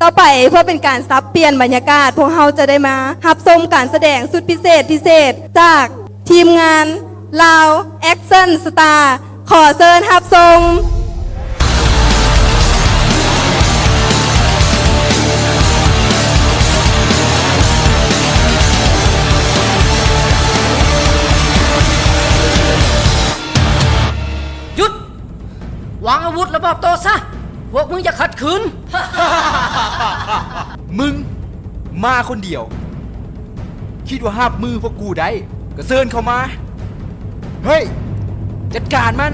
ຕໍ່ໄປເພື່ອເປັນການສັບປ່ຽນບັນຍາກາດ ພວກເຮົາຈະໄດ້ມາຮັບຊົມການສະແດງຊຸດພິເສດພິເສດ ຈາກທີມງານລາວແອັກຊັນສະຕາ ຂໍເຊີນຮັບຊົມ. ຢຸດ! ວາງອາວຸດແລ້ວມອບໂຕຊະ! ພວກມຶງຢ່າຂັດຂືນ! ມຶງມາຄົນດຽວ ຄິດວ່າຮັບມືພວກກູໄດ້ ກໍເຊີນເຂົ້າມາ. ເຮີ້ຍ! ຈັດການມັນ!